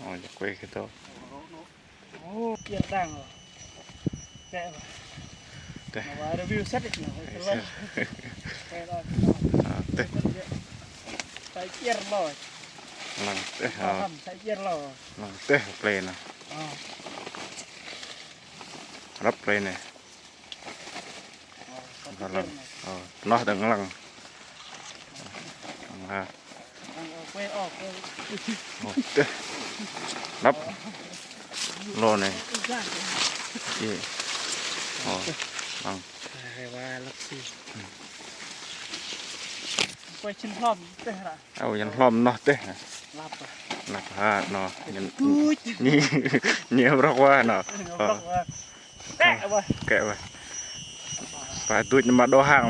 ອໍ ຢາກໄປຄືໂຕ. ໂອ້ ເກຍດັງເນາະ ແຕະ ແຕະ ມາວ່າຣີວິວເສັດອີກເນາະ ເສັດ ແຕະ ອ່າ ແຕະ ໃສ່ເກຍລໍ ຫຼັງເຕະ ອ່າ ໃສ່ເກຍລໍ ຫຼັງເຕະເປນະ ອ່າ ລັບເປນະ. ເນາະ ເດີນຫຼັງ ເອີ ເນາະ ເດີນຫຼັງ ຫຼັງ ອ່າ ໂອ້ຍ ລັບ ລໍແນ່ ອີ ອໍ ຫຼັງ ວ່າລັບຊິ ໂອ້ຍ ຊິນພ້ອມເຕະລະ ເອົາ ຍັນພ້ອມເນາະເຕະ ລັບ ລັບຫາເນາະ ຍັນ ນີ້ ນີ້ບອກວ່າເນາະ ບອກວ່າ ແຕະວ່າ ແກະວ່າ ປາດຸດມາໂດຫາງ.